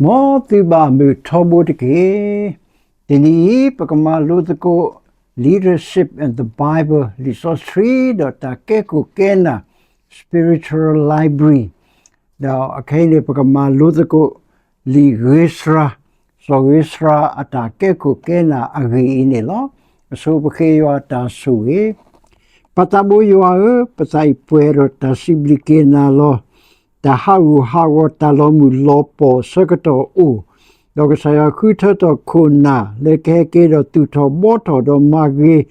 မ်သုဘၣ်မုာ်ထီဘိတက့ၢ်. တနံၤအံၤ ပကမၤလိသကိး Leadership and the Bible လံာ်စီဆှံ ဒီးတၢ်ကဲခိၣ်ကဲနၢ် Spiritual Library ဒီးအခဲအံၤန့ၣ် ပကမၤလိသကိး လံာ်ဂ့ၤစှၤ, စီၤဂ့ၤစှၤအတၢ်ကဲခိၣ်ကဲနၢ်အဂ့ၢ်အံၤန့ၣ်လီၤ. အဆိပဃ့ယွၤအတၢ်ဆိၣ်ဂ့ၤ, ပၢ်သးဘိယွၤဧၢ, ပသးအံၤပှဲၤဒီးတၢ်စံးဘျုးက့ၤနၤလီၤ. တၢ်ဟးဂူာ်ဟးဂီၤတၢ်လီၤမုၢ်လီၤပီၢ်အဆၢကတီၢ်အိၣ်, ဒီးကစၢ်ယွၤဃုထၢထီၣ်ခိၣ်နၢ် လၢကဟဲက့ၤဒီးသူၣ်ထီၣ်ဘှီထီၣ်ဒီးမၤဂ့ၤ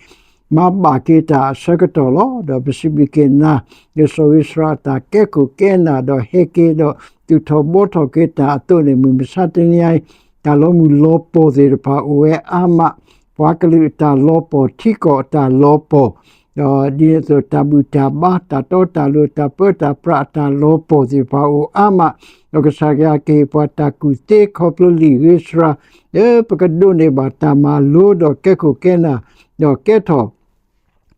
မၤဘၣ်က့ၤတၢ်အဆၢကတီၢ်လီၤ. ဒီးပစံးဘျုးက့ၤနၤ လၢစီၤဂ့ၤစှၤအတၢ်ကဲခိၣ်ကဲနၢ် ဒီးဟဲက့ၤဒီးသူၣ်ထီၣ်ဘှီထီၣ်က့ၤတၢ်အသိးန့ၣ် မုၢ်မဆါတနံၤအံၤ တၢ်လီၤမုၢ်လီၤပီၢ်သ့ၣ်တဖၣ်အိၣ်ဝဲအါမး, ပှၤကလုာ်အတၢ်လီၤပီၢ် ထံကီၢ်အတၢ်လီၤပီၢ်, ဒီးဒ်န့ၣ်အသိး တၢ်ဘူၣ်တၢ်ဘါ တၢ်တီတၢ်လိၤ တၢ်ပၢတၢ်ပြးအတၢ်လီၤပီၢ်သ့ၣ်တဖၣ်အိၣ်အါမး, ဒီးကစၢ်ယွၤကဟ့ၣ်ပှၤတၢ်ကူၣ်သ့ခီဖျိလံာ်ဂ့ၤစှၤ လၢပကဒိးန့ၢ်ဘၣ်တၢ်မၤလိဒီးကဲခိၣ်ကဲနၢ်, ဒီးကဲထီၣ်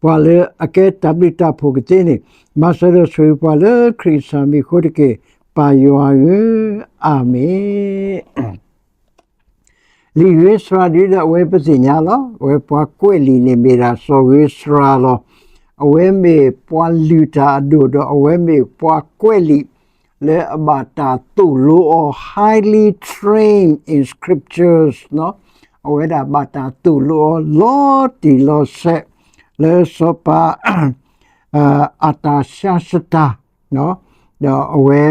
ပှၤလၢအကဲတၢ်ဘျုးတၢ်ဖှိၣ်ကသ့န့ၣ်, မၤစၢၤဒီးဆိၣ်ဂ့ၤပှၤလၢခရံာ်ကစၢ်မံၤအဃိတက့ၢ်, ပၢ်ယွၤဧၢ, အၤမ့ၣ်. လံာ်ဂ့ၤစှၤဒ်ဒီးအဝဲပသ့ၣ်ညါလီၤ. အဝဲပှၤကွဲးလံာ်န့ၣ်မ့ၢ်ဒၣ်စီၤဂ့ၤစှၤလီၤ. အဝဲမ့ၢ်ပှၤလုၢ်တၢ်အဒိၣ်ဒီးအဝဲမ့ၢ်ပှၤကွဲးလံာ် လၢအဘၣ်တၢ်သိၣ်လိအီၤ highly trained in scriptures အဝဲဒၣ်ဘၣ်တၢ်သိၣ်လိအီၤလီၤတံၢ်လီၤဆဲး လၢစီၤပၤ အတၢ်ဆါစတၢ်, ဒီးအဝဲ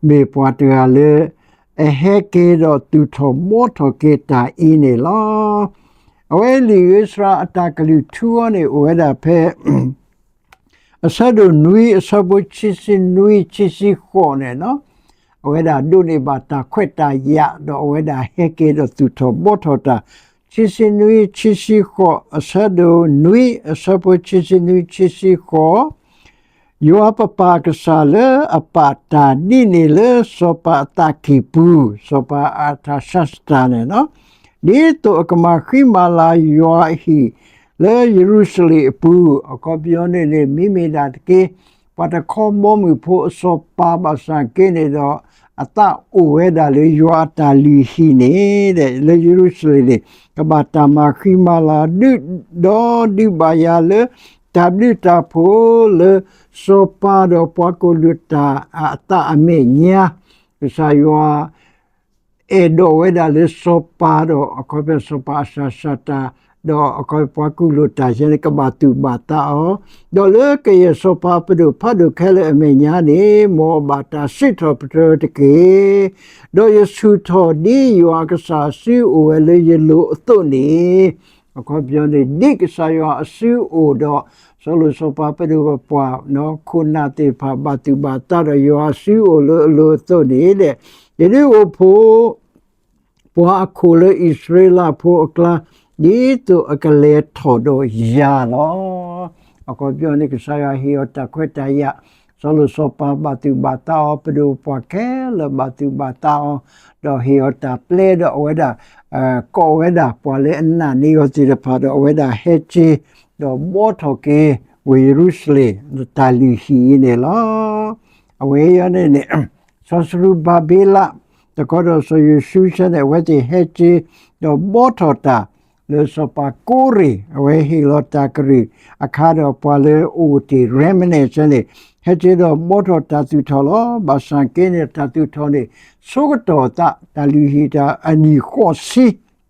မ့ၢ်ပှၤတဂၤလၢ အဟဲက့ၤဒီးသူၣ်ထီၣ်ဘှီထီၣ်က့ၤတၢ်အံၤန့ၣ်လီၤ. အဝဲလံာ်ဂ့ၤစှၤအတၢ်ကလုၢ်ထူအီၤန့ၣ် အိၣ်ဝဲဒၣ်ဖဲ အဆၢဒိၣ်နွံ အဆၢဖိခံဆံနွံ ခံဆံဃိးန့ၣ်လီၤ. အဝဲဒၣ်ဒိးန့ၢ်ဘၣ်တၢ်ခွဲးတၢ်ယာ် ဒီးအဝဲဒၣ်ဟဲက့ၤဒီးသူၣ်ထီၣ်ဘှီထီၣ်တၢ်, ခံဆံနွံ ခံဆံဃိး, အဆၢဒိၣ်နွံ အဆၢဖိခံဆံနွံ ခံဆံဃိး ယွၤပပၢ်ကစၢ်လၢအပာ်တၢ်ဒ်န့ၣ်လၢစီၤပၤအသးကံၢ်ပူၤ, စီၤပၤအတၢ်ဆါစတၢ်န့ၣ်လီၤ. ဒ်သိးအကမၤဃံမၤလၤယွၤအဟံၣ်လၢယရူၤၡလ့ၣ်အပူၤ, အခီပညီန့ၣ်န့ၣ် မ့မ့ၢ်ဒၣ်တက့ၢ် ပှၤတခီဘီမုၢ်ဖိအစီၤပၤဘၣ်ဆၣ်က့န့ၣ်ဒီး အသးအိၣ်ဝဲဒၣ်လၢယွၤအတၢ်လုၢ်ဟံၣ်န့ၣ် လၢယရူၤၡလ့ၣ်န့ၣ် ကဘၣ်တၢ်မၤဃံမၤလၤဒုးဒီးဒုးဘၣ်ယၤလၢ တၢ်ဘျုးတၢ်ဖှိၣ်လၢစီၤပၤဒီးပှၤကိၣ်လုးတၢ်အသးအမဲာ်ညါ, ကစၢ်ယွၤ အဲၣ်ဒိးဝဲဒၣ်လၢစီၤပၤဒီး အခီပညီစီၤပၤအစၢ်စၢ်တၢ်, ဒီးအခီပညီပှၤကိၣ်လုးတၢ်ယဲန့ၣ် ကဘၣ်သူၣ်ဘၣ်သးအီၤ, ဒီးလၢကယဲၢ်စီၤပၤပဒိၣ်ဖးဒိၣ်ခဲလၢာ်အမဲာ်ညါန့ၣ် မ်အဘၣ်တၢ်စံးထီၣ်ပတြၢၤတက့ၢ်. ဒီးယဆူၣ်ထီၣ်ဒ်ယွၤအကစၢ်အစုအိၣ်ဝဲလၢယလိၤအသိးန့ၣ်, အခီပညီန့ၣ် ဒ်ကစၢ်ယွၤအစုအိၣ်ဒီး စီၤလိၤစီၤပၤပဒိၣ်ပပှၢ် ခိၣ်နၢ်သ့ၣ်တဖၣ်ဘၣ်သူၣ်ဘၣ်သးဒီးယွၤအစုအိၣ်လၢအလိၤအသိးန့ၣ်ဒီး, ယဒုးအိၣ်ဖှိၣ် ပှၤအခိၣ်လၢအံၣ်စရ့လးဖိအကျါ ဒ်သိးအကလဲၤထီၣ်ဒီးယၤလီၤ. အခီပညီန့ၣ် ကစၢ်ယွၤဟ့ၣ်အီၤတၢ်ခွဲးတၢ်ယာ်, စီၤလိၤစီၤပၤဘၣ်သူၣ်ဘၣ်သးအီၤ, ပဒိၣ်ပပှၢ်ခဲလၢာ်ဘၣ်သူၣ်ဘၣ်သးအီၤ, ဒီးဟ့ၣ်အီၤတၢ်ပျဲဒီးအဝဲဒၣ် ကိးဝဲဒၣ်ပှၤလၢအနာ်န့ၢ်အီၤသ့ၣ်တဖၣ်ဒီး အဝဲဒၣ်ဟဲက့ၤ ဒီးဘှီထီၣ်က့ၤ ဝ့ၢ်ယရူၤၡလ့ၣ် တၢ်လုၢ်ဟံၣ်အံၤန့ၣ်လီၤ. အဝဲအံၤန့ၣ်န့ၣ် စီၤစရူၤဘၤဘ့လး တကီဒီးစီၤယိၤၡူဆဲန့ၣ် အဝဲသ့ၣ်ဟဲက့ၤ ဒီးဘှီထီၣ်တၢ် လၢစီၤပၤကိရ့ၣ် အဝဲဟ့ၣ်လီၤတၢ်ကရူၢ်အခါဒီးပှၤလၢအအိၣ်တ့ၢ် remnant န့ၣ် ဟဲက့ၤဒီးဘှီထီၣ်တၢ်သူၣ်ထီၣ်လီၤ. ဘၣ်ဆၣ်က့န့ၣ် တၢ်သူၣ်ထီၣ်န့ၣ် ဆိကတီၢ်သး တၢ်လုၢ်ဟံၣ်တၢ်အနံၣ်ဃိးဆံ,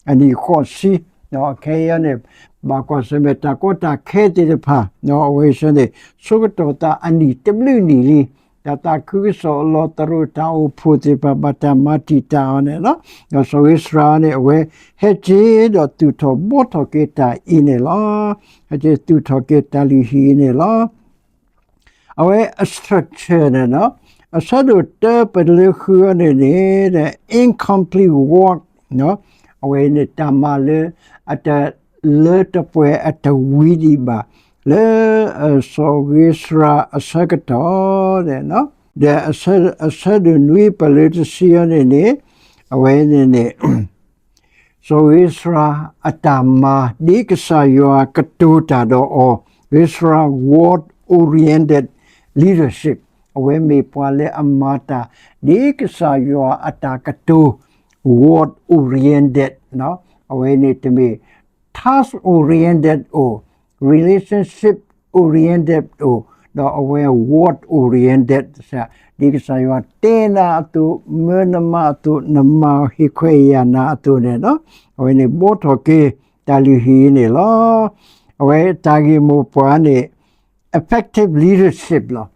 အနံၣ်ဃိးဆံ, ဒီးအခဲအံၤန့ၣ် ဘၣ်ကွၢ်ဆၢၣ်မဲာ်တၢ်ကီတၢ်ခဲသ့ၣ်တဖၣ် အဝဲဆၢန့ၣ် ဆိကတီၢ်သးအနံၣ်တဘျုးနံၣ်လံ. တၢ်သးခုကစီၣ်အလီၤသရိာ်တၢ်အိၣ်ဖှိၣ်သ့ၣ်တဖၣ် ဘၣ်တၢ်မၤတံာ်တာ်အီၤန့ၣ်လီၤ. ဒီးစီၤဧ့စြၤန့ၣ် အဝဲဟဲက့ၤဒီးသူၣ်ထီၣ်ဘှီထီၣ်က့ၤတၢ်အံၤန့ၣ်လီၤ. ဟဲက့ၤသူၣ်ထီၣ်က့ၤတၢ်လုၢ်ဟံၣ်အံၤန့ၣ်လီၤ. အဝဲအ structure န့ၣ်လီၤ. အဆၢဒိၣ်တၢပလၢဃုအီၤန့ၣ်န့ၣ် the incomplete work အဝဲန့ၣ်တၢ်မၤလၢ အတလၢတပှဲၤအတဝံၤဒံးဘၣ် လၢ စီၤဧ့စြၤအဆၢကတီၢ်န့ၣ်လီၤ. ဒီးအဆၢဒိၣ်နွံပလၢတဆံအီၤန့ၣ်န့ၣ် အဝဲန့ၣ်န့ၣ် စီၤဧ့စြၤအတၢ်မၤ ဒ်ကစၢ်ယွၤကတိၤတၢ်ဒီးအီၤ, Ezra work-oriented leadership အဝဲမ့ၢ်ပှၤလၢအမၤတၢ် ဒ်ကစၢ်ယွၤအတၢ်ကတိၤ what oriented အဝဲန့ၣ်တမ့ၢ် task oriented အိၣ် relationship oriented အိၣ် ဒီးအဝဲ what oriented ဒ်ကစၢ်ယွၤတဲနၤအသိး မၢနမၤအသိး နမၤဟ့ၣ်ခွဲးယာ်နၤအသိးန့ၣ် အဝဲန့ၣ်ဘှီထီၣ်က့ၤ တၢ်လုၢ်ဟံၣ်န့ၣ်လီၤ. အဝဲတၢ်ဂ့ၢ်မိၢ်ပှၢ်န့ၣ် effective leadership လီၤ.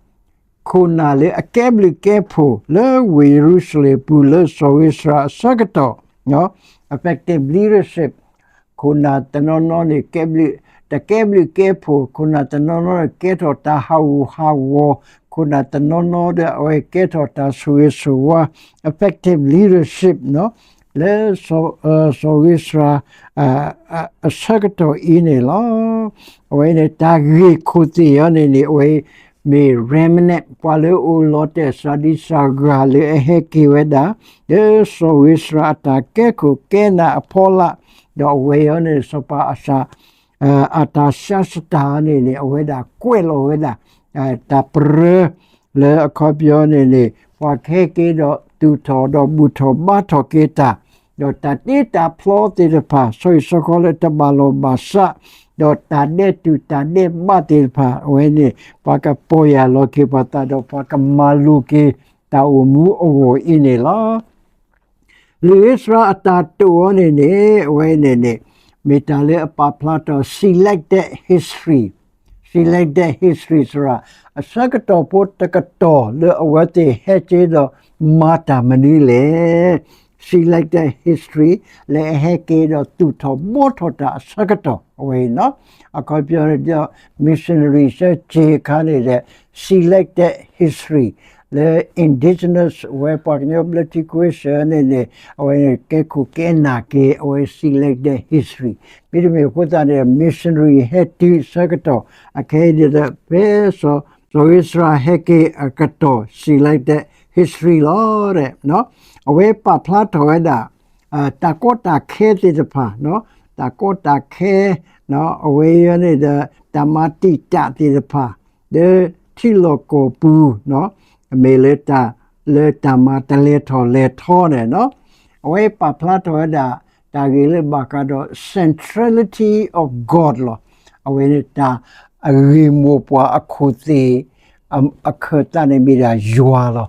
ခိၣ်နၢ်လၢအကဲဘျုးကဲဖှိၣ်လၢဝ့ၢ်ယရူၤၡလ့ၣ်ပူၤ လၢစီၤဧ့စြၤအဆၢကတီၢ် effective leadership ခိၣ်နၢ်တနီၤနီၤန့ၣ် ကဲဘျုး တကဲဘျုးကဲဖှိၣ် ခိၣ်နၢ်တနီၤနီၤန့ၣ် ကဲထီၣ်တၢ်ဟးဂူာ်ဟးဂီၤ ခိၣ်နၢ်တနီၤနီၤဒီး အဝဲကဲထီၣ်တၢ်ဆိၣ်ဂ့ၤဆိၣ်ဝါ effective leadership လၢ စီၤဧ့စြၤ အဆၢကတီၢ်အံၤန့ၣ်လီၤ. အဝဲန့ၣ်တၢ်ဂ့ၢ်ခိၣ်သ့ၣ်အံၤန့ၣ်န့ၣ် အဝဲမ့ၢ် remnant ပှၤလၢအိၣ်လီၤတဲာ်စှၤဒံစှၤဂၤလၢအဟဲက့ၤဝဲဒၣ် လၢစီၤဧ့စြၤအတၢ်ကဲခိၣ်ကဲနၢ်အဖီလာ် ဒီးအဝဲအံၤန့ၣ် စီၤပၤအၤစၤ အတၢ်ဆါစတၢ်န့ၣ်န့ၣ် အဝဲဒၣ်ကွဲးလီၤဝဲဒၣ် တၢ်ပရၢ လၢအခီပညီန့ၣ်န့ၣ် ပှၤကဟဲက့ၤဒီးသူၣ်ထီၣ်ဒီးဘူၣ်ထီၣ်ဘါထီၣ်က့ၤတၢ် ဒီးတၢ်တ့တၢ်ဖျီသ့ၣ်တဖၣ် ဆီဟံၣ်ဆီဃီလၢတဘၣ်လိာ်ဘၣ်စး ဒီးတၢ်ဒဲးတူၢ်တၢ်ဒဲးဘးသ့ၣ်တဖၣ် အဝဲန့ၣ် ပှၤကပီၢ်ယၢ်လီၤက့ၤပှၤသးဒီးပှၤကမၤလိၤက့ၤတၢ်အိၣ်မူအဂီၢ်အံၤန့ၣ်လီၤ. လံာ်ဧ့စြၤအတၢ်တိာ်အီၤန့ၣ်န့ၣ် အဝဲန့ၣ်န့ၣ် မ့ၢ်တၢ်လၢအပာ်ဖျါထီၣ် selected history, selected history စရၣ် အဆၢကတီၢ်ဖိတကတီၢ်လၢအဝဲသ့ၣ်ဟဲက့ၤဒီးမၤတၢ်မနုၤလဲၣ် selected history လၢအဟဲက့ၤဒီးသူၣ်ထီၣ်ဘှီထီၣ်တၢ်အဆၢကတီၢ် အဝဲအံၤ အခီပညီန့ၣ်ဒီး missionary ဆၢက့ၤအခါန့ၣ်ဒီး selected history လၢ indigenous ဝဲပှၤကညီဘျၢထံခဝ့ၡၢၣ်န့ၣ်န့ၣ် အဝဲကဲခိၣ်ကဲနၢ်က့ၤ အဝဲ selected history မ့တမ့ၢ်အဃိသတးန့ၣ် missionary ဟဲတုၤအဆၢကတီၢ် အခဲအံၤန့ၣ်ဒီး ဖဲ စီၤဧ့စြၤဟဲက့ၤအကတီၢ် selected history လီၤ. အဝဲပာ်ဖျါထီၣ်ဝဲဒၣ် တၢ်ကီတၢ်ခဲသ့ၣ်တဖၣ် တၢ်ကီတၢ်ခဲ အဝဲအံၤန့ၣ်ဒီး တၢ်မၤတံာ်တာ်သ့ၣ်တဖၣ် လၢထံလီၢ်ကီၢ်ပူၤ မ့ၢ်လၢတၢ် လၢတၢ်မၤတလဲၤထီၣ်လဲၤထီန့ၣ် အဝဲပာ်ဖျါထီၣ်ဝဲဒၣ် တၢ်ဂ့ၢ်လၢဘၣ်ဃးဒီး centrality of God လီၤ. အဝဲန့ၣ်တၢ်အဂ့ၢ်မိၢ်ပှၢ်အခိၣ်သ့ၣ် အခၢၣ်သးန့ၣ်မ့ၢ်ဒၣ်ယွၤလီၤ.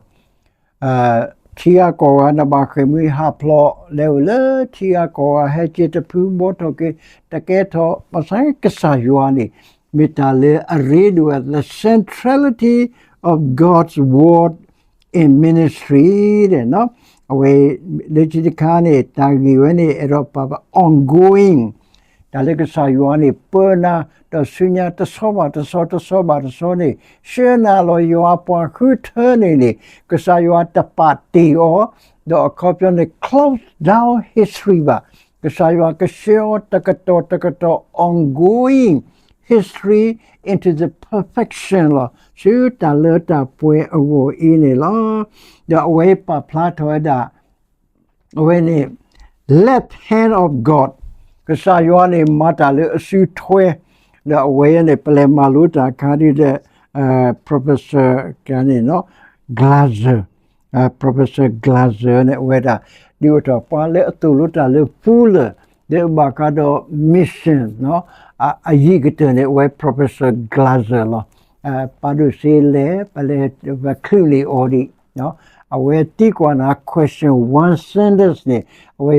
ထံဂၤကီၢ်ဂၤ နဘၣ်ဃ့ၢ်မှံဟးဖျိး လဲၤအိၣ်လၢထံဂၤကီၢ်ဂၤ ဟဲက့ၤတဖု ဘှီထီၣ်က့ၤ တကဲထီၣ် ဘၣ်ဆၣ်ကစၢ်ယွၤန့ၣ် မ့ၢ်တၢ်လၢအရ့ဒိၣ်ဝဲ the centrality of God's word in ministry အဝဲ လၢခံတခါန့ၣ် တၢ်ဂ့ၢ်ဝဲန့ၣ် အဲၣ်ဒိးပာ် ongoing တၢ်လၢကစၢ်ယွၤန့ၣ် ပၢနၤ ဒီးဆူညါတဆီဘၣ်တဆီ တဆီဘၣ်တဆီန့ၣ် ဆှၢနၤလီၤ ယွၤအပှၤဃုထၢန့ၣ်န့ၣ် ကစၢ်ယွၤတပာ်တ့ၢ်အီၤ ဒီးအခီပညီန့ၣ် close down history ဘၣ်. ကစၢ်ယွၤကဆှၢအီၤတကတီၢ်တကတီၢ် ongoing history into the perfection လီၤ. ဆူတၢ်လၢတၢ်ပှဲၤအဂီၢ်အံၤန့ၣ်လီၤ. ဒီးအဝဲပာ်ဖျါထီၣ်ဝဲဒၣ် အဝဲန့ၣ် left hand of God ကစၢ်ယွၤန့ၣ် မၤတၢ်လၢအစုထွဲ ဒီးအဝဲန့ၣ် ပလဲၤမၤလိတၢ်အခါဒ်ဒီး professor ကန့ၣ် Glaser, professor Glaser န့ၣ် အဝဲဒၣ် ဒုးအိၣ်ထီၣ်ပှၤလၢအသိၣ်လိတၢ်လၢ Fuller လၢအဘၣ်ဃးဒီး mission အယံၤကတၢၢ်န့ၣ် အဝဲ professor Glaser လီၤ. ပာ်ဒိၣ်စ့လဲၣ် ပလဲၤ ပချုးန့ၢ်အီၤဒံး အဝဲသံကွၢ်နၤ question one sentence န့ၣ် အဝဲ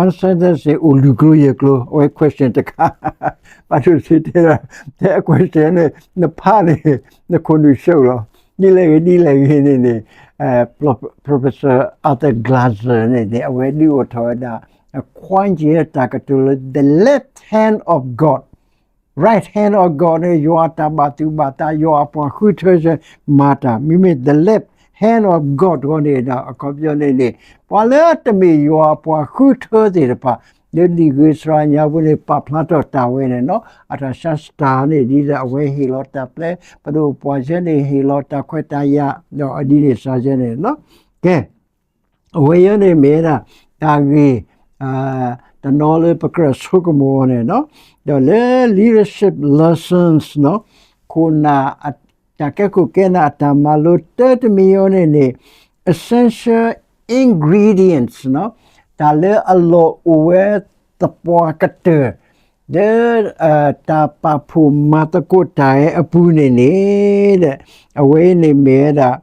one sentence န့ၣ် အိၣ်လွံၢ်ကျိယဲၢ်ကျိ အဝဲ question တခါ ပာ်ဒိၣ်စ့တဲဒၣ် တဲအ question န့ၣ် နဖးန့ၣ် နခိၣ်နူာ်ဆှၢလီၤ. ဒ်လဲၣ်ဂ့ၤ ဒ်လဲၣ်ဂ့ၤန့ၣ်န့ၣ် Professor Arthur Glaser န့ၣ်န့ၣ် အဝဲဒုးအိၣ်ထီၣ်ဝဲဒၣ် ခွါက့တၢ်ကတိၤလၢ the left hand of God, right hand of God န့ၣ် ယွၤအတၢ်ဘၣ်သူၣ်ဘၣ်သး ယွၤအပှၤဃုထၢဆၢမၤတၢ် မ့မ့ၢ် the left hand of God အဂီၢ်န့ၣ်ဒီး အခီပညီန့ၣ်န့ၣ် ပှၤလၢတမ့ၢ်ယွၤအပှၤဃုထၢသ့ၣ်တဖၣ် လၢလံာ်ဂ့ၤစှၤညါပူၤန့ၣ် ပာ်ဖျါထီၣ်တၢ်ဝဲန့ၣ်နီၤ အတၢ်ဆါစတၢ်န့ၣ် ဒ်သိးအဝဲဟ့ၣ်လီၤတၢ်ပျဲ ပဒိၣ်ပှၤဆၢန့ၣ် ဟ့ၣ်လီၤတၢ်ခွဲးတၢ်ယာ် ဒီးအဒ်န့ၣ်စ့ၢ်ကီးန့ၣ်လီၤ. ကဲ အဝဲအံၤန့ၣ်မ့ၢ်ဒၣ် တၢ်ဂ့ၢ် တနီၤလၢပကြၢးဆိကမိၣ်အီၤန့ၣ်နီၤ ဒီးလၢ leadership lessons နီၤ ခိၣ်နၢ် တၢ်ကဲခိၣ်ကဲနၢ်အတၢ်မၤလိတၢ်တမံၤအံၤန့ၣ်န့ၣ် essential ingredients နီၤ တၢ်လၢအလီၢ်အိၣ်ဝဲသပှၢ်ကတၢၢ် လၢ တၢ်ပာ်ဖှိၣ်မၤသကိးတၢ်အပူၤန့ၣ်န့ၣ် အဝဲန့ၣ်မ့ၢ်ဝဲဒၣ်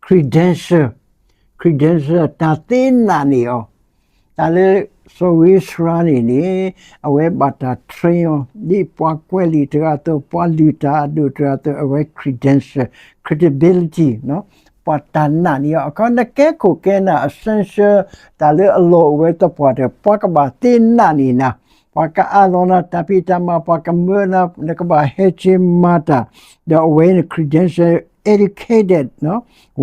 credential, credential တၢ်သ့နာ်န့ၢ်အီၤ, တၢ်လၢစီၤဧ့စြၤန့ၣ်န့ၣ် အဝဲဘၣ်တၢ် train အီၤ ဒ်ပှၤကွဲးလံာ်တဂၤအသိး ပှၤလုၢ်တၢ်အဒိၣ်တဂၤအသိး အဝဲ credential, credibility ပှၤတၢ်နာ်န့ၢ်အီၤ အခီ နကဲခိၣ်ကဲနၢ် essential တၢ်လၢအလီၢ်အိၣ်ဝဲသပှၢ်တၢၢ် ပှၤကဘၣ်သ့နာ်န့ၢ်နၤ, ပှၤကအးလီၤနၤတၢ်ဖံးတၢ်မၤ ပှၤကမၢနၤ နကဘၣ်ဟဲက့ၤမၤတၢ်, ဒီးအဝဲန့ၣ် credential, educated,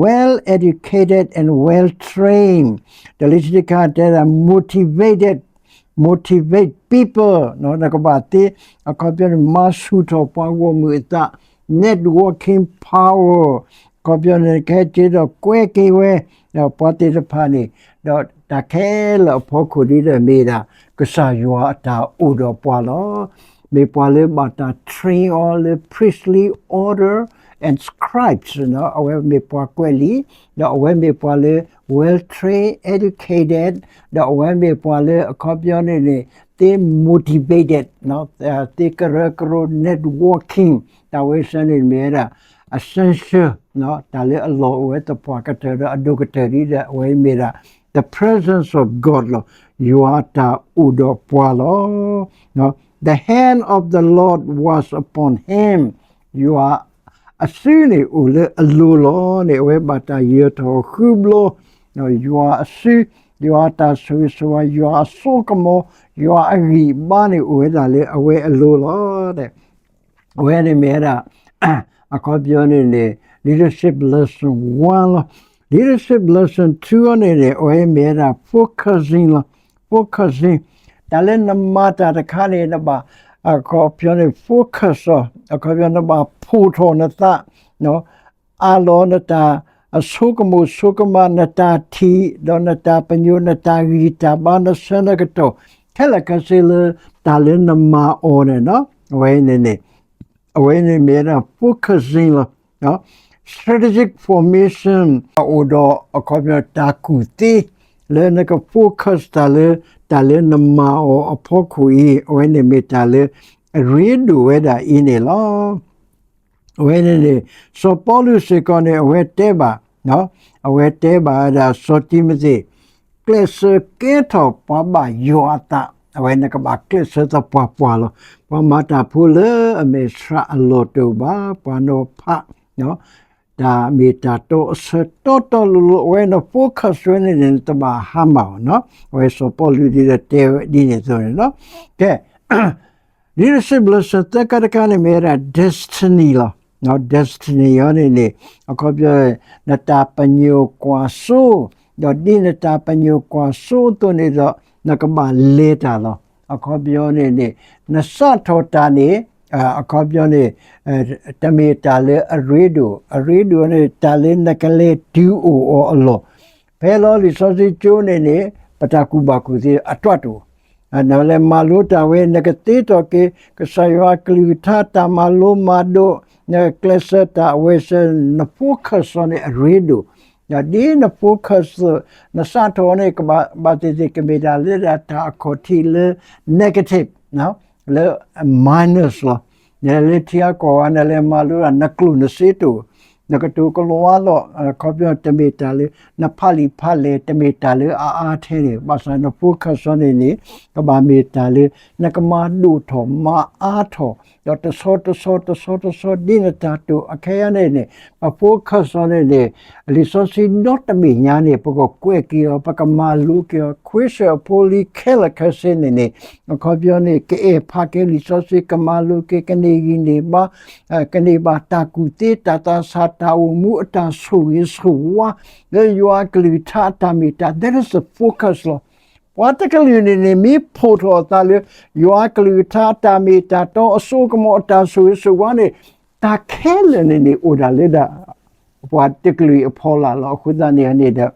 well educated and well trained ဒီးလၢခံတခါတဲဒၣ် motivated, motivate people နကဘၣ်သ့ အခီပညီန့ၣ် မၤဆူၣ်ထီၣ်ပှၤဂီၢ်မုၢ်အသး networking power အခီပညီန့ၣ် ကဟဲက့ၤဒီးကွဲးက့ၤဝဲ ဒီးပှၤသ့ၣ်တဖၣ်န့ၣ် ဒီးတၢ်ခဲလၢာ်အဖီခိၣ်ဒ်ဒီးမ့ၢ်ဒၣ် ကစၢ်ယွၤအတၢ်အိၣ်ဒီးပှၤလီၤ. မ့ၢ်ပှၤလၢဘၣ်တၢ် train အီၤလၢ priestly order and scribes အဝဲမ့ၢ်ပှၤကွဲးလံာ်, ဒီးအဝဲမ့ၢ်ပှၤလၢ well trained, educated ဒီးအဝဲမ့ၢ်ပှၤလၢအခီပညီန့ၣ်န့ၣ် သ့ motivated သ့ကရၢကရိ networking တၢ်ဝဲစ့ၢ်န့ၣ်မ့ၢ်ဝဲဒၣ် essential တၢ်လၢအလီၢ်အိၣ်ဝဲသပှၢ်ကတၢၢ်ဒီးအဒိၣ်ကတၢၢ်ဒ်ဒီးအဝဲမ့ၢ်ဒၣ် the presence of God လီၤ. ယွၤအတၢ်အိၣ်ဒီးပှၤလီၤ. The hand of the Lord was upon him ယွၤအစုန့ၣ် အိၣ်လၢအလိၤလီၤန့ၣ် အဝဲဘၣ်တၢ်ယၢၤထီၣ်ဃုဘျီ, ယွၤအစု, ယွၤအတၢ်ဆိၣ်ဂ့ၤဆိၣ်ဝါ, ယွၤအစိကမီၤ, ယွၤအဂံၢ်အဘါန့ၣ် အိၣ်ဝဲဒၣ်လၢအဝဲအလိၤလီၤ. အဝဲန့ၣ်မ့ၢ်ဝဲဒၣ် အခီပညီန့ၣ်န့ၣ် leadership lesson one လီၤ. Leadership lesson two အီၤန့ၣ်န့ၣ် အဝဲမ့ၢ်ဝဲဒၣ် focusing လီၤ. focusing တၢ်လၢနမၤတၢ်တခါန့ၣ် နဘၣ် အခီပညီန့ၣ် focus အီၤ, အခီပညီနဘၣ်ဖှိၣ်ထီၣ်နသး အးလီၤနတၢ်အဆိကမိၣ်ဆိကမး နတၢ်ထံၣ် ဒီးနတၢ်ပညိၣ် နတၢ်ဂံၢ်တၢ်ဘါ နဆၢနကတီၢ် ခဲလၢာ်ခဲဆ့လၢတၢ်လၢနမၤအီၤန့ၣ် အဝဲန့ၣ်န့ၣ် အဝဲန့ၣ်မ့ၢ်ဝဲဒၣ် focusing လီၤ. strategic formation အိၣ်ဒီးအခီပညီတၢ်ကူၣ်သ့ လၢနက focus တၢ်လၢ တၢ်လၢနမၤအီၤအဖီခိၣ်အံၤ အဝဲန့ၣ်မ့ၢ်တၢ်လၢအရ့ဒိၣ်ဝဲဒၣ်အံၤန့ၣ်လီၤ. အဝဲန့ၣ်န့ၣ် စီၤပီလူးစ့ၢ်ကီးန့ၣ် အဝဲတဲဘၣ်, အဝဲတဲဘၣ်ဝဲဒၣ်စီၤတံၤမသ့း, ကျဲးစၢးကဲထီၣ်ပှၤဘၣ်ယွၤအသး, အဝဲနကဘၣ်ကျဲးစၢးသပှၢ်ပှၢ်လီၤ. ပှၤမၤတၢ်ဖိလၢအမဲာ်ဆှးအလီၢ်တအိၣ်ဘၣ်, ပှၤနီၤဖး တၢ်မ့ၢ်တၢ်တီအဆၢတီတီလိၤလိၤ အဝဲန focus ဝဲန့ၣ်န့ၣ် နတဘၣ်ဟါမၢ်အီၤနီၤ. အဝဲစီၤပီလူးဒ်ဒီးတဲဝဲဒ်န့ၣ်အသိးန့ၣ်လီၤ. ကဲ leadership lesson သၢခါတခါန့ၣ်မ့ၢ်ဝဲဒၣ် destiny လီၤ. destiny အီၤန့ၣ်န့ၣ် အခီပညီ နတၢ်ပညိၣ်ကွၢ်စိ, ဒီးဒ်နတၢ်ပညိၣ်ကွၢ်စိအသိးန့ၣ်ဒီး နကဘၣ်လဲၤတၢ်လီၤ. အခီပညီန့ၣ်န့ၣ် နစးထီၣ်တၢ်န့ၣ် အခီပညီန့ၣ် တမ့ၢ်တၢ်လၢအရ့ဒိၣ်, အရ့ဒိၣ်န့ၣ် တၢ်လၢနကလဲၤတုၤအိၣ်အီၤအလီၢ် ဖဲလီၤလံာ်စီဆှံကၠိန့ၣ်န့ၣ် ပတၢ်ကူၣ်ဘၣ်ကူၣ်သ့အတၢ်တိာ်, နလဲၤမၤလိတၢ်ဝဲ နကသ့ထီၣ်က့ၤ ကစၢ်ယွၤအကလုၢ်ကထါတၢ်မၤလိမၤဒိး, နကကျဲးစၢးတၢ်အဝဲစ့ၢ် န focus အီၤန့ၣ် အရ့ဒိၣ်, ဒီးဒ်န focus နစးထီၣ်န့ၣ် ကဘၣ်သ့ၣ်သ့ၣ်ကမ့ၢ်တၢ်လၢဒၣ်တၢ်အခီၣ်ထံးလၢ negative လၢ minus လီၤ. နလဲၤလၢထံအကီၢ်ဂၤ နလဲၤမၤလိတၢ် နကျိၣ်နစ့တအိၣ်, နကတိၤကလီဝါလီၤ, အခီပညီတမ့ၢ်တၢ်လၢ နဖးလံာ်ဖးလဲၢ် တမ့ၢ်တၢ်လၢအအါထဲန့ၣ် ဘၣ်ဆၣ်န focus အီၤန့ၣ်န့ၣ် ကဘၣ်မ့ၢ်တၢ်လၢ နကမၤဒိၣ်ထီၣ်မၤအါထီၣ် ဒီးတဆီတဆီတဆီတဆီ ဒ်နတၢ်တိာ်အခဲအံၤန့ၣ်န့ၣ် ပ focus အီၤန့ၣ်န့ၣ် လံာ်စီဆှံဒီတဘ့ၣ်ညါန့ၣ် ပကကွဲးက့ၤအီၤ ပကမၤလိက့ၤအီၤ ခွ့စၢၣ်အဖိလံၤခဲလၢာ်ခဲဆ့န့ၣ်န့ၣ် အခီပညီန့ၣ် ကအဲၣ်ဖးက့ၤလံာ်စီဆှံ ကမၤလိက့ၤ ကန့ၢ်ဂံၢ်န့ၢ်ဘါ ကန့ၢ်ဘၣ်တၢ်ကူၣ်သ့ တၢ်သးဆး တၢ်အိၣ်မူ အတၢ်ဆိၣ်ဂ့ၤဆိၣ်ဝါ လၢယွၤအကလုၢ်ကထါအတၢ်မ့ၢ်တၢ် that is the focus လီၤ. ပှၤတကလုာ်န့ၣ်န့ၣ် မ့ၢ်ဖှိၣ်ထီၣ်အသးလၢ ယွၤအကလုၢ်ကထါအတၢ်မ့ၢ်တၢ်တီ အစိကမီၤ အတၢ်ဆိၣ်ဂ့ၤဆိၣ်ဝါန့ၣ် တၢ်ခဲလၢာ်န့ၣ်န့ၣ် အိၣ်ဒၣ်လၢဒၣ် ပှၤတကလုာ်အဖီလာ်လီၤ. အဃိသတးန့ၣ်န့ၣ်ဒီး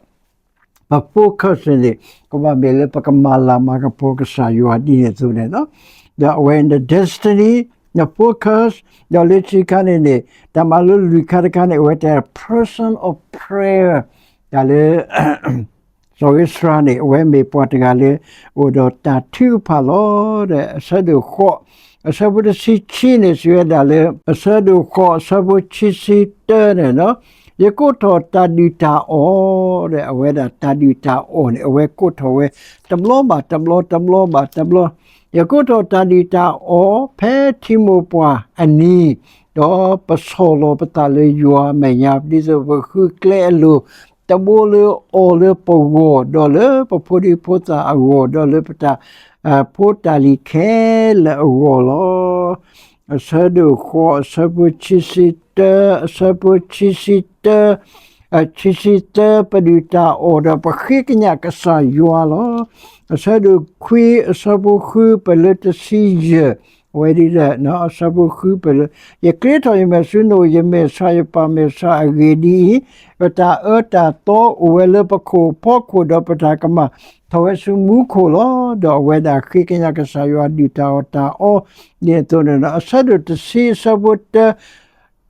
ပ focus န့ၣ် ကဘၣ်မ့ၢ်လၢပကမၤလၤမၤကပီၤကစၢ်ယွၤဒ်န့ၣ်အသိးန့ၣ်လီၤ. ဒီးအဝဲ န destiny, န focus, ဒီးလၢခံခါန့ၣ်န့ၣ် တၢ်မၤလိလွံၢ်ခါတခါန့ၣ် အဝဲတဲ person of prayer တၢ်လၢ စီၤဧ့စြၤန့ၣ် အဝဲမ့ၢ်ပှၤတဂၤလၢ အိၣ်ဒီးတၢ်ထုကဖၣ်လီၤ. ဒီးအဆၢဒိၣ်ဃိး အဆၢဖိတဆံခံန့ၣ် စံးဝဲဒၣ်လၢ အဆၢဒိၣ်ဃိး အဆၢဖိခံဆံတၢန့ၣ်, ယကိးထီၣ်တၢ်ဒုၣ်တၢ်အီၣ်, ဒီးအဝဲဒၣ်တၢ်ဒုၣ်တၢ်အီၣ်န့ၣ် အဝဲကိးထီၣ်ဝဲ တဘျီဘၣ်တဘျီ တဘျီဘၣ်တဘျီ, ယကိးထီၣ်တၢ်ဒုၣ်တၢ်အီၣ် ဖဲထံမိၢ်ပှၢ်အနံၤ, ဒီးပဆီၣ်လီၤပသးလၢယွၤအမဲာ်ညါ ဒ်သိးပဃုကျဲအလိၤ တဘိလၢအီၤလၢပဂီၢ်, ဒီးလၢပဖိဒံဖိသၣ်အဂီၢ်, ဒီးလၢပတၢ်ဖိတၢ်လံၤခဲလၢာ်အဂီၢ်လီၤ. အဆၢဒိၣ်ဃိး အဆၢဖိခံဆံတၢ, အဆၢဖိခံဆံတၢ, ခံဆံသၢ ပဒုၣ်တၢ်အီၣ်ဒီးပဃ့ကညးကစၢ်ယွၤလီၤ. အဆၢဒိၣ်ခွံ အဆၢဖိဃု ပလၢတဆံယဲၢ်, အဝဲဒ်လဲၣ်, အဆၢဖိဃု ပလၢ, ယကျ့ထီၣ်ယမဲာ်ဆူနအိၣ်, ယမဲာ်ဆှးယပာ်မဲာ်ဆှးအဂ့ၢ်ဒ်အံၤ, ပတၢ်အၢတၢ်သီအိၣ်ဝဲလၢပခိၣ်ဖီခိၣ်, ဒီးပတၢ်ကမၣ်ထီၣ်ဝဲဆူမူခိၣ်လီၤ. ဒီးအဝဲဒၣ်ဃ့ကညးကစၢ်ယွၤဒုၣ်တၢ်အီၣ်တၢ်အီ ဒ်န့ၣ်အသိးန့ၣ်လီၤ. အဆၢဒိၣ်တဆံ အဆၢဖိတၢ,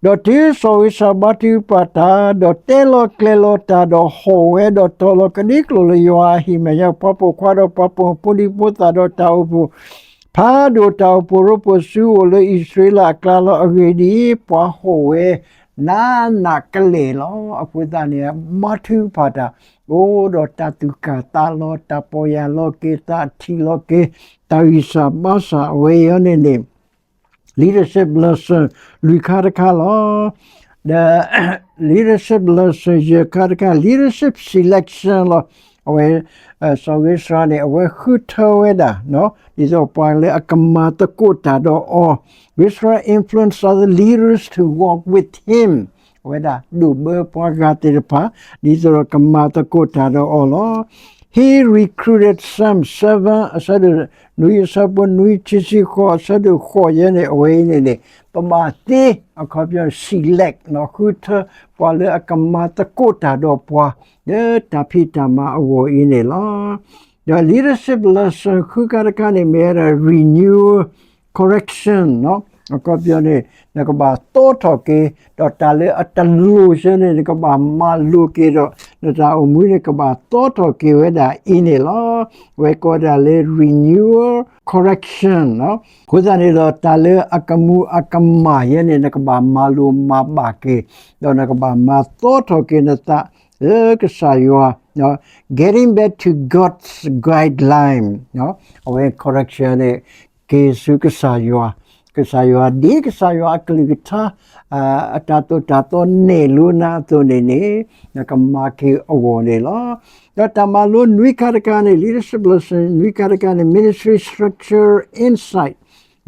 ဒီးတုၤစီၤဧ့စြၤဘါထုကဖၣ်တၢ်, ဒီးတဲလီၤကျဲၤလီၤတၢ်, ဒီးဟီၣ်ဝဲ, ဒီးတီၤလီၤကဒံကျိာ်လၢယွၤအဟံၣ်မဲာ်ညါ, ပှၤပိာ်ခွါဒီးပှၤပိာ်မုၣ် ဖိဒံဖိသၣ်ဒီးတၢ်အိၣ်ဖှိၣ် ဖးဒိၣ်တၢ်အိၣ်ဖှိၣ်ရိဖှိၣ်ဆူအအိၣ်လၢအံၣ်စရ့လးအကျါလီၤ. အဂ့ၢ်ဒ်အံၤ, ပှၤဟီၣ်ဝဲနးနးကလဲာ်လီၤ. အဃိသတးန့ၣ် ဘါထုကဖၣ်တၢ်, အိၣ်ဒီးတၢ်သူၣ်ကၢ်သးလီၤ, တၢ်ပီၢ်ယၢ်လီၤက့ၤ, တၢ်ထံၣ်လီၤက့ၤ, တၢ်ဂံၢ်စၢ်ဘါစၢ် အဝဲအံၤန့ၣ်န့ၣ် leadership lesson လွံၢ်ခါတခါလီၤ. ဒီး leadership lesson ယဲၢ်ခါတခါ leadership selection လီၤ. အဝဲ စီၤဧ့စြၤန့ၣ် အဝဲဃုထၢဝဲဒၣ် ဒ်သိးပှၤလၢအကမၤသကိးတၢ်ဒီးအီၤ, Ezra influenced other leaders to walk with him, အဝဲဒၣ်ဒိးဘၢပှၤဂၤသ့ၣ်တဖၣ် ဒ်သိးကမၤသကိးတၢ်ဒီးအီၤလီၤ. He recruited some seven, အဆၢဒိၣ်နွံ အဆၢဖိနွံ, ခံဆံဃိး အဆၢဒိၣ်ဃိးယဲန့ၣ် အဝဲအံၤန့ၣ်န့ၣ် ပဘၣ်သ့ အခီပညီ select ဃုထၢ ပှၤလၢအကမၤသကိးတၢ်ဒီးပှၤ လၢတၢ်ဖံးတၢ်မၤအဂီၢ်အံၤန့ၣ်လီၤ. ဒီး leadership lesson ဃုခါတခါန့ၣ် မ့ၢ်ဝဲဒၣ် renewal, correction, အခီပညီန့ၣ် နကဘၣ်သီထီၣ်က့ၤ ဒီးတၢ်လၢအတလိၣ်ဆၢန့ၣ် နကဘၣ်မၤလိၤက့ၤဒီး နတၢ်အိၣ်မူန့ၣ် ကဘၣ်သီထီၣ်က့ၤဝဲဒၣ်အံၤန့ၣ်လီၤ. အဝဲကိးဒၣ်လၢ renewal, correction, အဃိသတးန့ၣ်ဒီး တၢ်လၢအကမူၤအကမၣ်ယဲန့ၣ် နကဘၣ်မၤလိၤမၤဘၣ်က့ၤ ဒီးနကဘၣ်မၤသီထီၣ်က့ၤနသး လၢကစၢ်ယွၤ getting back to God's guideline, အဝဲ correction န့ၣ် က့ၤဆူကစၢ်ယွၤ, ကစၢ်ယွၤ ဒ်ကစၢ်ယွၤအကလုၢ်ကထါ အတၢ်သိၣ်တၢ်သီနဲၣ်လိနၤအသိးန့ၣ်န့ၣ် နကမၤက့ၤအဂီၢ်န့ၣ်လီၤ. ဒီးတၢ်မၤလိနွံခါတခါန့ၣ် leadership lesson နွံခါတခါန့ၣ် ministry structure insight,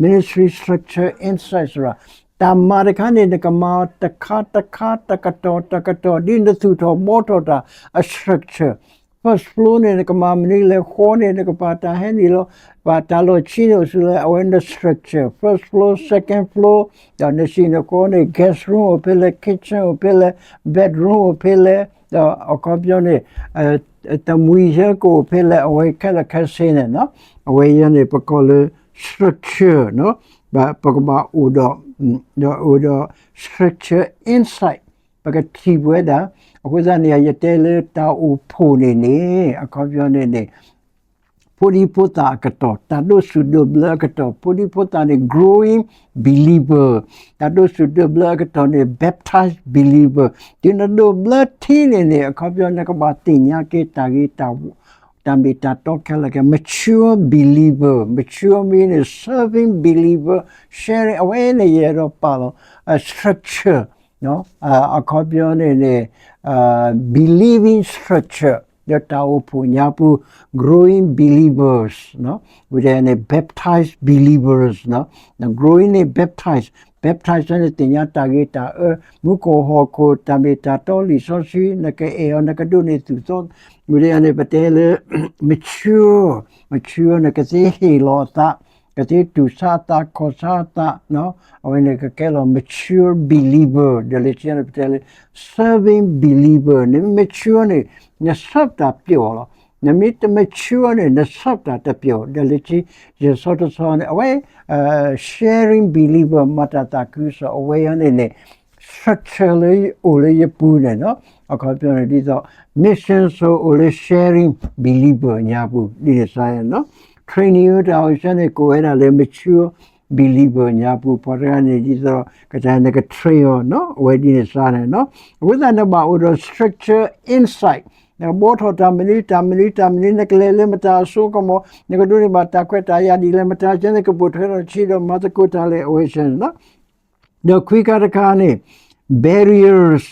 ministry structure insight စ့ၢ်ကီး တၢ်မၤတခါန့ၣ် နကမၤတခါတခါ တကတီၢ်တကတီၢ် ဒ်နသူၣ်ထီၣ်ဘှီထီၣ်တၢ်အ structure, first floor န့ၣ် နကမၤမနုၤလဲၣ်, ဃီန့ၣ် နကပာ်တၢ်ဟဲနုာ်လီၤ, ပာ်တၢ်လီၢ်ဆံန့ၣ်အိၣ်ဆူလဲၣ်, အဝဲန structure, first floor, second floor, ဒီးနစံၣ်နဃီန့ၣ် guest room အိၣ်ဖဲလဲၣ်, kitchen အိၣ်ဖဲလဲၣ်, bedroom အိၣ်ဖဲလဲၣ်, ဒီးအခီပညီန့ၣ် တမှံၤဆၢကအိၣ်ဖဲလဲၣ်, အဝဲခဲလၢာ်ခဲဆ့န့ၣ် အဝဲအံၤန့ၣ် ပကိးလၢ structure, ပကဘၣ်အိၣ်ဒီး ဒီးအိၣ်ဒီး structure insight ပကထံၣ်ပဝဲဒၣ်. အဃိသတးန့ၣ် ယတဲလၢတၢ်အိၣ်ဖှိၣ်န့ၣ်န့ၣ် အခီပညီန့ၣ်န့ၣ် ဖိဒံဖိသၣ်အကတီၢ်, တၢ်ဒိးဆူၣ်ဒိးဘျၢအကတီၢ်, ဖိဒံဖိသၣ်န့ၣ် growing believer, တၢ်ဒိးဆူၣ်ဒိးဘျၢအကတီၢ်န့ၣ် baptized believer, တုၤနဒိးဘျၢထံန့ၣ်န့ၣ် အခီပညီ နကဘၣ်သ့ၣ်ညါက့ၤတၢ်ဂ့ၤ တၢ်မ့ၢ်တၢ်တီခဲလၢာ်ခဲဆ့ mature believer, mature meaning serving believer, sharing, အဝဲန့ၣ်ယအဲၣ်ဒိးပာ်လီၤ structure, အခီပညီန့ၣ်န့ၣ် believing structure လၢတၢ်အိၣ်ဖှိၣ်ညါပူၤ growing believers, ဝံၤဒီးန့ၣ် baptized believers, growing in baptize, baptize န့ၣ် သ့ၣ်ညါတၢ်ဂ့ၤတၢ်အၢ မူခိၣ်ဟီၣ်ခိၣ် တၢ်မ့ၢ်တၢ်တီလံာ်စီဆှံ နကအဲၣ်အီၤ နကဒိးန့ၢ်သူၣ်သီ, ဝံၤဒီးန့ၣ် ပတဲလၢ mature, mature န့ၣ် ကသ့ဟ့ၣ်လီၤအသး ကသ့တူၢ်ဆါအသး ခီၣ်ဆါအသး, အဝဲန့ၣ်ကကဲလီၤ mature believer, ဒီးလၢခံန့ၣ် ပတဲလၢ serving believer, နမ့ၢ် mature န့ၣ် န serve တၢ်ပျီလီၤ. နမ့ၢ်တ mature န့ၣ် န serve တၢ်တပျီ, ဒီးလၢခံ ယဲၢ်ဆီတဆီန့ၣ် အဝဲ sharing believer မၤတၢ်သးခုကစီၣ် အဝဲအံၤန့ၣ်န့ၣ် structure လၢအိၣ်လၢယပူၤန့ၣ်နီၤ, အခီပညီန့ၣ်ဒ်သိး mission အိၣ်လၢ sharing believer ညါပူၤ ဒ်န့ၣ်စ့ၢ်နီၤ, training တၢ်အိၣ်စ့ၢ်န့ၣ် ကအိၣ်ဝဲဒၣ်လၢ mature believer ညါပူၤ ပှၤတဂၤန့ၣ်ဒ်သိး ကတၢၢ်နက train အီၤနီၤ, အဝဲဒ်န့ၣ်စ့ၢ်န့ၣ်နီၤ, အဃိသတးနဘၣ်အိၣ်ဒီး structure inside နကဘှီထီၣ်တၢ်မနုၤတၢ်မနုၤတၢ်မနုၤ နကလဲၤလၢမတၤအစိကမီၤ နကဒိးန့ၢ်ဘၣ်တၢ်ခွဲးတၢ်ယာ်ဒ်လဲၣ် မတၤစ့ၢ်န့ၣ် ကပိာ်ထွဲထီၣ်ဆံးဒီးမၤသကိးတၢ်လၢအဝဲစ့ၢ်န့ၣ်နီၤ, ဒီးခွံခါတခါန့ၣ် barriers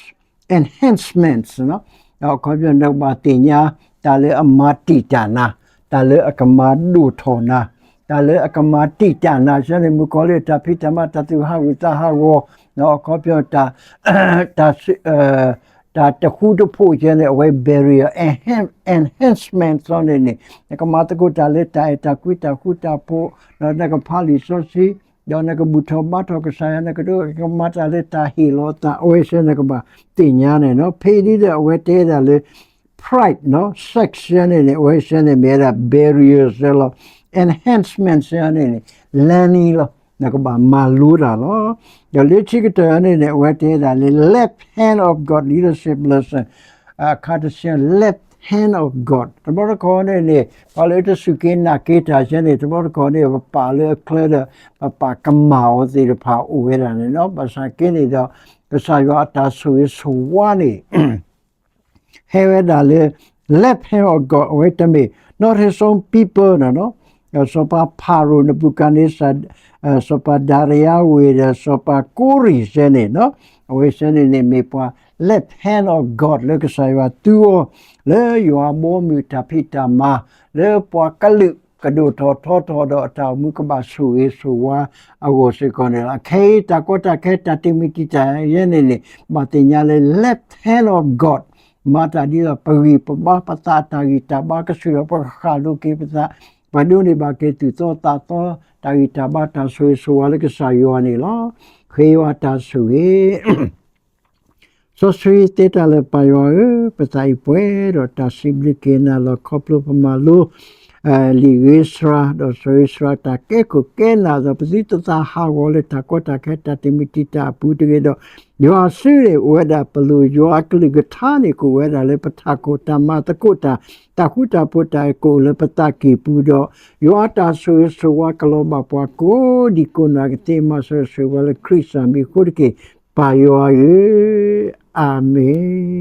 enhancements နီၤ, အခီပညီနကဘၣ်သ့ၣ်ညါ တၢ်လၢအမၤတံာ်တာ်နၤ, တၢ်လၢအကမၤဒိၣ်ထီၣ်နၤ, တၢ်လၢအကမၤတံာ်တာ်နၤစ့ၢ်န့ၣ် မုၣ်ကီၤလံၢ်တၢ်ဖံးတၢ်မၤ တၢ်သူၣ်ဟးဂူာ်သးဟးဂီၤ, အခီပညီ တၢ် တၢ်တဃူတဖိးစ့ၢ်န့ၣ် အဝဲ barrier enhancement စ့ၢ်န့ၣ်န့ၣ် နကမၤသကိးတၢ်လၢတၢ်အဲၣ်တၢ်ကွံ တၢ်ဃူတၢ်ဖိး, ဒီးနကဖးလံာ်စီဆှံ, ဒီးနကဘူၣ်ထီၣ်ဘါထီၣ်ကစၢ်ယွၤ နကဒိးကမၤတၢ်လၢတၢ်ဟ့ၣ်လီၤသး အဝဲစ့ၢ်နကဘၣ်သ့ၣ်ညါန့ၣ်နီၤ, ဖဲဒ်ဒီးအဝဲတဲဒၣ်လၢ pride နီၤ sex စ့ၢ်န့ၣ်န့ၣ် အဝဲစ့ၢ်န့ၣ်မ့ၢ်ဝဲဒၣ် barrier စ့ၢ်လီၤ, enhancement စ့ၢ်န့ၣ်န့ၣ် learning လီၤ, နကဘၣ်မၤလိတၢ်လီၤ, ဒီးလၢခံကတၢၢ်န့ၣ်န့ၣ် အဝဲတဲဒၣ်လၢ left hand of God leadership lesson အခါတဆံ left hand of God တဘျီတခီၣ်န့ၣ်န့ၣ် ပှၤလၢတစူၢ်က့ၤနာ်က့ၤတၢ်စ့ၢ်န့ၣ် တဘျီတခီၣ်န့ၣ် ပပာ်လၢအချၢဒီး ပပာ်ကမၣ်အီၤသ့ၣ်တဖၣ်အိၣ်ဝဲဒၣ်န့ၣ်နီၤ, ဘၣ်ဆၣ်က့န့ၣ်ဒီး ကစၢ်ယွၤအတၢ်ဆိၣ်ဂ့ၤဆိၣ်ဝါန့ၣ် ဟဲဝဲဒၣ်လၢ left hand of God အဝဲတမ့ၢ် not his own people န့ၣ်နီၤ, စီၤပၤဖၤရိၤနဘူၤခၣ်န့စၢ်, စီၤပၤဒၤရံယါဝ့ၤဒီး စီၤပၤကိရံၣ်စ့ၢ်န့ၣ်နီၤ, အဝဲစ့ၢ်န့ၣ်န့ၣ်မ့ၢ်ပှၤ left hand of God လၢကစၢ်ယွၤသူအီၤ လၢယွၤဘီမုၢ်တၢ်ဖံးတၢ်မၤ လၢပှၤကလုာ်ကဒိၣ်ထီၣ်ထီထီၣ်ဒီးအတၢ်အိၣ်မူကဘၣ်ဆိၣ်ဂ့ၤဆိၣ်ဝါအဂီၢ်စ့ၢ်ကီးန့ၣ်လီၤ. ခဲအံၤ တၢ်ကီတၢ်ခဲတၢ်တမံၤတံာ်တာ်ယဲန့ၣ်န့ၣ် ဘၣ်သ့ၣ်ညါလၢ left hand of God မၤတၢ်ဒ်သိးပဂံၢ်ပဘါပသးအတၢ်ဂံၢ်တၢ်ဘါကဆူၣ်ဒီး ပကဃၣ်လိၤက့ၤပသး, ပဒိးန့ၢ်ဘၣ်က့ၤသူၣ်သီသးသီ တၢ်ဂံၢ်တၢ်ဘါတၢ်ဆိၣ်ဂ့ၤဆိၣ်ဝါလၢကစၢ်ယွၤန့ၣ်လီၤ. ဃ့ယွၤတၢ်ဆိၣ်ဂ့ၤ စီဆှံတဲတၢ်လၢပၢ်ယွၤဧၢ, ပသးအံၤပှဲၤဒီးတၢ်စံးဘျုးက့ၤနၤလီၤ ခီဖျိပမၤလိ လံာ်ဂ့ၤစှၤ ဒီးစီၤဂ့ၤစှၤ တၢ်ကဲခိၣ်ကဲနၢ်ဒီး ပသုတသးဟးဂီၤလၢတၢ်ကီတၢ်ခဲတၢ်တမံၤတံာ်တာ်အပူၤတဂ့ၤဒီး ယွၤစုန့ၣ်အိၣ်ဝဲဒၣ်ပလိၤ ယွၤအကလုၢ်ကထါန့ၣ် ကအိၣ်ဝဲဒၣ်လၢပထးခိၣ် တၢ်မၤသကိးတၢ် တၢ်ဃူတၢ်ဖိးတၢ်အဲၣ်ကအိၣ်လၢပသးကံၢ်ပူၤဒီး ယွၤအတၢ်ဆိၣ်ဂ့ၤဆိၣ်ဝါကလီၤဘၣ်ပှၤကိးဒံကိးနီၢ်ဂၤဒဲး မၤစၢၤဆိၣ်ဂ့ၤပှၤလၢခရံာ်စၢ်မံၤအဃိတက့ၢ် ပၢ်ယွၤဧၢ, အၤမ့ၣ်.